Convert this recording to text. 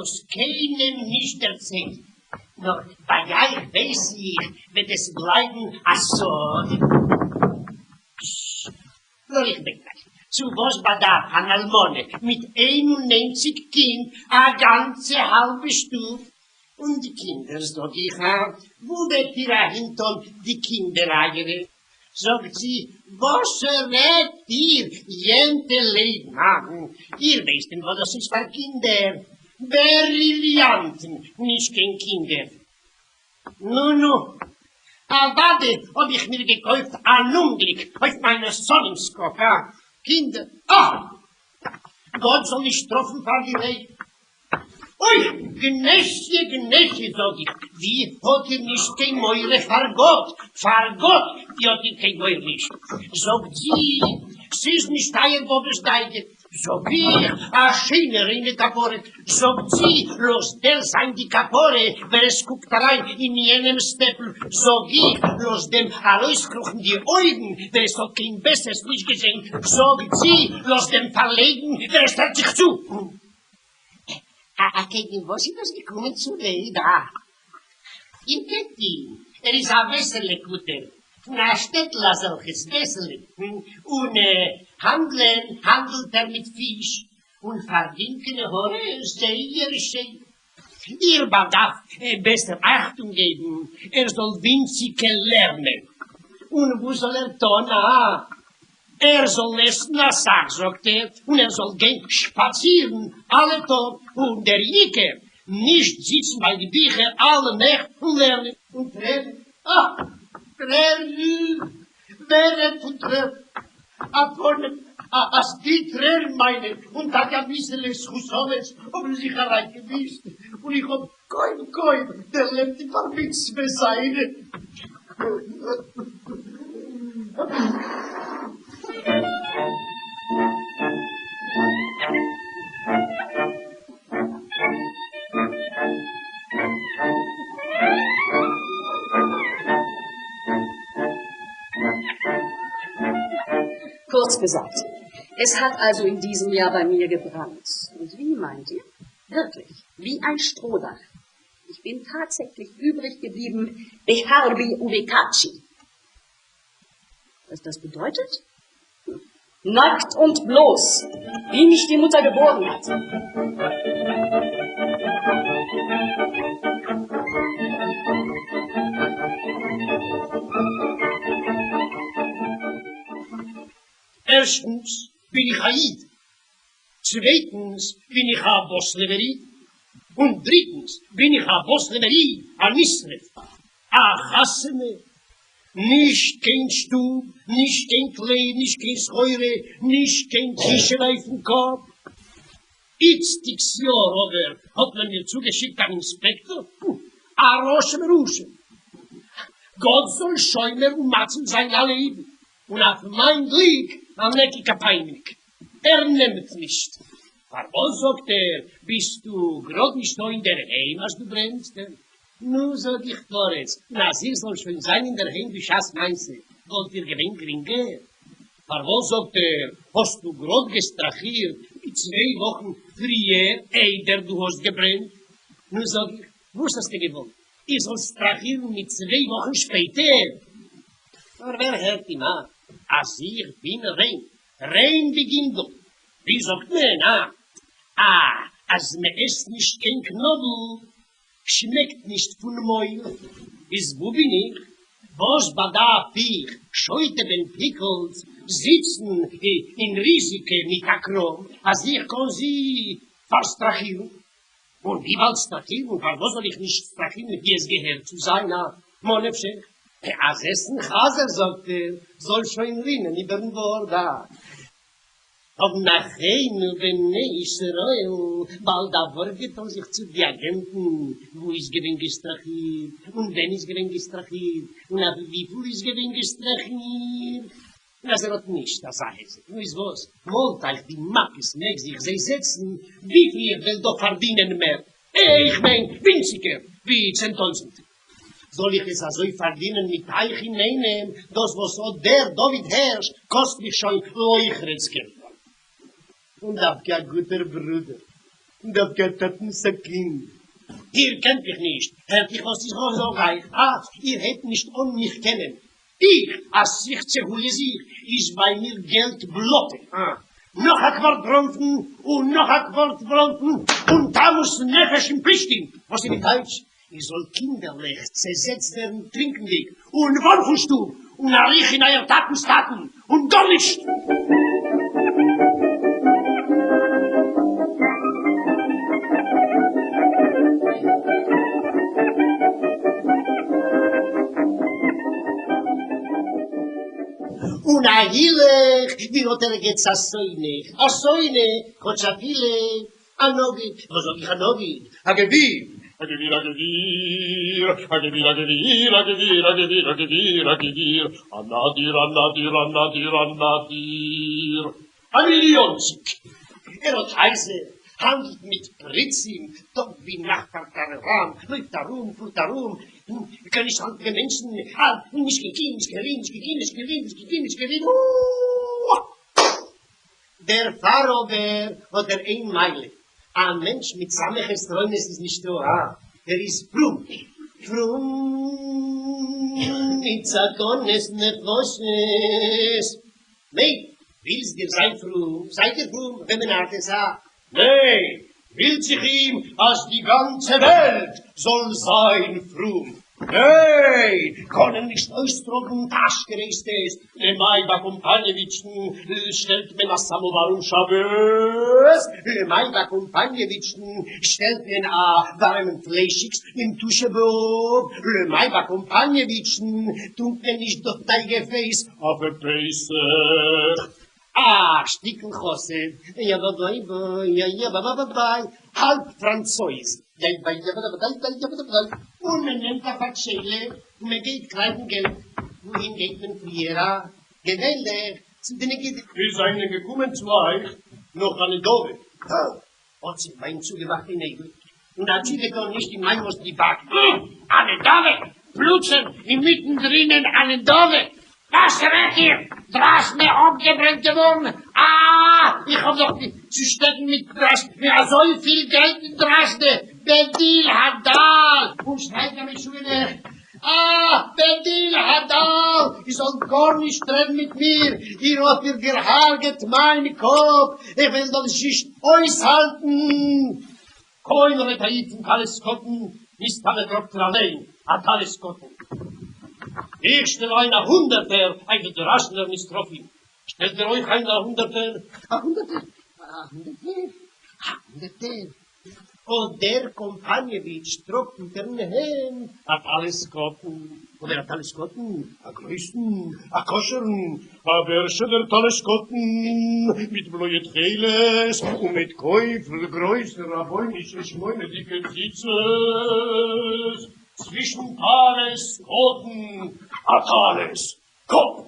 דאס קיינעם נישט דערציילן, נאר ביי אייך ווייס איך וועט עס בלייבן א סוד. נאר איך בעט אייך, צו וואס באדארף אן אלמנה מיט איין און איינציג קינד א גאנצע האלבע שטוב? און די קינדער, זאג איך, הא? וואו וועט איר אהינטאן די קינדער אייערע? זאגט זי, וואס רעדט איר, יענטע לעבן, הא? איר ווייסט דען וואס דאס איז פאר קינדער? בריליאנטן, נישט קיין קינדער. נו נו, אוודאי האב איך מיר געקויפט אן אומגליק אויף מיינע שונאים'ס קאפ, הא? קינדער, אה! גאט זאל נישט שטראפן פאר די רייד. אוי, גנעסיע, גנעסיע, זאג איך, ווי האט איר נישט קיין מורא פאר גאט, פאר גאט, ווי האט איר קיין מורא נישט? זאגט זי, ס'איז נישט אייער באבע'ס דאגה. זאג איך, א שיינע ריינע כפרה, זאגט זי, לאז דער זיין די כפרה ווער עס קוקט אריין אין יענעמס טעפל, זאג איך, לאז דעם ארויסקרוכן די אויגן ווער עס האט קיין בעסערס נישט געזען, זאגט זי, לאז דעם פארלייגן ווער עס הערט זיך צו. אקעגן וואס איז דאס געקומען צו רעדן? איר קענט אים, ער איז א וועסעלע קוטער, פון א שטעטל אזעלכעס וועסעלע, און האנדלען האנדלט ער מיט פיש, און פארדינט קיין עין הרע זייער שיין. איר באדארפט בעסער אכטונג געבן ער זאל ווינציגער לערנען. און וואס זאל ער טון? אה, ער זאל עסן אסאך זאגט ער, און ער זאל גיין שפאצירן אלע טאג, און דער עיקר נישט זיצן ביי די ביכער אלע נעכט און לערנען. און טרערן, אה! טרערן! ווער רעדט פון טרערן? א פנים אז די טרערן מיינע און טאקע אביסעלע זכות אבות האבן זיך אריינגעמישט, און איך האב קוים קוים דערלעבט די בר מצוה זיינע. Kurz gesagt, es hat also in diesem Jahr bei mir gebrannt. Und wie meint ihr? Wirklich, wie ein Strohdach. Ich bin tatsächlich übrig geblieben, Beharbi Ubekachi. Was das bedeutet? Nackt und bloß, wie mich die Mutter geboren hat. ערשטנס בין איך א איד, צווייטנס בין איך א וואסלעווער איד, און דריטנס בין איך א וואסלעווער איד א נשרף, א חתונה, נישט קיין שטוב, נישט קיין קלייד, נישט קיין סחורה, נישט קיין קישעלע אויפן קאפ. איצטיגס יאר אבער האט מען מיר צוגעשיקט אן אינספעקטאר, א רשע מרושע, גאט זאל שומר ומציל זיין אלע אידן, און אויף מיין גליק אן עקיק אפייניק, ער נעמט נישט. פארוואס זאגט ער ביסטו גראד נישטא אינדערהיים אז דו ברענסט? נו זאג איך פריץ, און אז איך זאל שוין זיין אינדערהיים בשעת מעשה וואלט דיר געווען גרינגער? פארוואס זאגט ער האסטו גראד געסטראכירט מיט צוויי וואכן פריער איידער דו האסט געברענט? נו זאג איך וואס האסטו געוואלט איך זאל סטראכירן מיט צוויי וואכן שפעטער? נאר ווער הערט אים א אז איך בין ריין ריין ווי גינדל, ווי זאגט מען א א אז מ'עסט נישט קיין קנאבל שמעקט נישט פון מויל, איז וואו בין איך? וואס באדארף איך שוטה בן פיקעלץ זיצן אין ריזיקע מיט א קראם אז איך קאן זי פארסטראכירן? און וויבאלד סטראכירן פארוואס זאל איך נישט סטראכירן ווי עס געהער צו זיין א מה נפשך? אז עסן חזיר זאגט ער זאל שוין רינען איבערן בארד א. האבן אחינו בני ישראל באלד א ווארף געטאן זיך צו די אגענטן, וואו איז געווען געסטראכירט, און ווען איז געווען געסטראכירט, און אויף וויפיל איז געווען געסטראכירט, און אז ער האט נישט אזא היזק, נו איז וואס? מאלט אייך די מכות מעג זיך זיי זעצן, וויפיל איך וועל דא פארדינען מער, איך מיין ווינציגער ווי 10,000. זאל איך עס אזוי פארדינען מיט אייך אינאיינעם, דאס וואס אט דער דוד הערש קאסט מיך שוין לויכרעץ געלט. און דווקא א גוטער ברודער. דווקא א טאטנס א קינד. איר קענט מיך נישט, הערט איך וואס איך זאג אייך, אה, איר הייבט נישט אן מיך קענען. איך, אז איך צעהוליע זיך, איז ביי מיר געלט בלאטע. אה, נאך א קווארט בראנפן און נאך א קווארט בראנפן און תמות נפש עם פלישתים, וואס איז די טייטש? איר זאלט קינדערלעך צעזעצט ווערן טרינקענדיג און ווארן פון שטוב און אריך אין אייער טאטנס טאטן און גארנישט! און א הילוך ווי האט ערגעץ א שונא, א שונא, כאטש אפילו א נגיד, וואס זאג איך א נגיד? א גביר! א גביר א גביר, א גביר א גביר, א גביר א גביר א גביר א גביר, א נדיר א נדיר א נדיר א נדיר, א מיליאנטשיק! ער האט הייזער, האנדלט מיט פריצים, טאג ווי נאכט א טאראראם, לויפט ארום, פארט ארום, קען נישט האלטן קיין מענטשן, נישט קיין קינד, נישט קיין רינד, נישט קיין קינד, נישט קיין רינד, נישט קיין קינד, נישט קיין רינד, אוה! דערפאר אבער האט ער איין מעלה, א מענטש מיט סאמע חסרונות איז נישטא, הא? ער איז פרום, פרום מיט סכנות נפשות. ניין, ווילסט דיר זיין פרום, זיי דיר פרום, וועמען ארט עס, הא? ניין, ווילט זיך אים אז די גאנצע וועלט זאל זיין פרום, ניין, קאן ער נישט אויסטראגן טאשקע הייסט עס, למאי ביי קאמפאניעוויטשן שטעלט מען א סאמאוואר אום שבת, למאי ביי קאמפאניעוויטשן שטעלט מען א ווארעמען פליישיגס אום תשעה באב, למאי ביי קאמפאניעוויטשן טונקט מען נישט דאס טייג-געפעס אויף פסח. א שטיקל חסיד, יא-בא-ביי-ביי, האלב פראנצויז, יי-ביי-יי-בא-ביי-ביי-ביי-ביי, און מען נעמט א פאטשיילע און מען גייט קלייבן געלט, וואוהין גייט מען פריער? א, געווענליך צו די נגידים. מיר זענען געקומען צו אייך נאך א נדבה. האט זיך ביי אים צוגעמאכט אין אייגן און א צי געטאן נישט אין מיין מאס די באק. א נדבה! פלוצעם אינמיטן דרינען א נדבה! וואס רעדט איר? דראשנע אפגעברענט געווארן? אה! איך האב דאך צו שטעקן מיט דראשנע אזויפיל געלט אין דראשנע! בדיל הדל! און שרייט א משוגענער. אה! בדיל הדל! איר זאלט גארנישט רעדן מיט מיר, איר האט מיר דערהרגעט מיין קאפ, איך וועל דאס נישט אויסהאלטן! קוים רעדט א איד פון טלית קטן, מסתמא טראגט ער אליין א טלית קטן. איך שטעל איין א הונדערטער אויף די דראשנער נשרפים, שטעלט איר אויך איין א הונדערטער? א הונדערטער? א הונדערטער? א הונדערטער? אָט דער קאָמפּאַניעוויטש טראָגט אונטערן העמד אַ טלית-קטן, אָבער אַ טלית-קטן, אַ גרויסן, אַ כּשרן, אָבער זשע דער טלית-קטן מיט בלויע תכלת און מיט כּופֿל גרויסע רבנישע שמונהדיקע ציצית צווישן טלית-קטן, אַ טלית-קטן.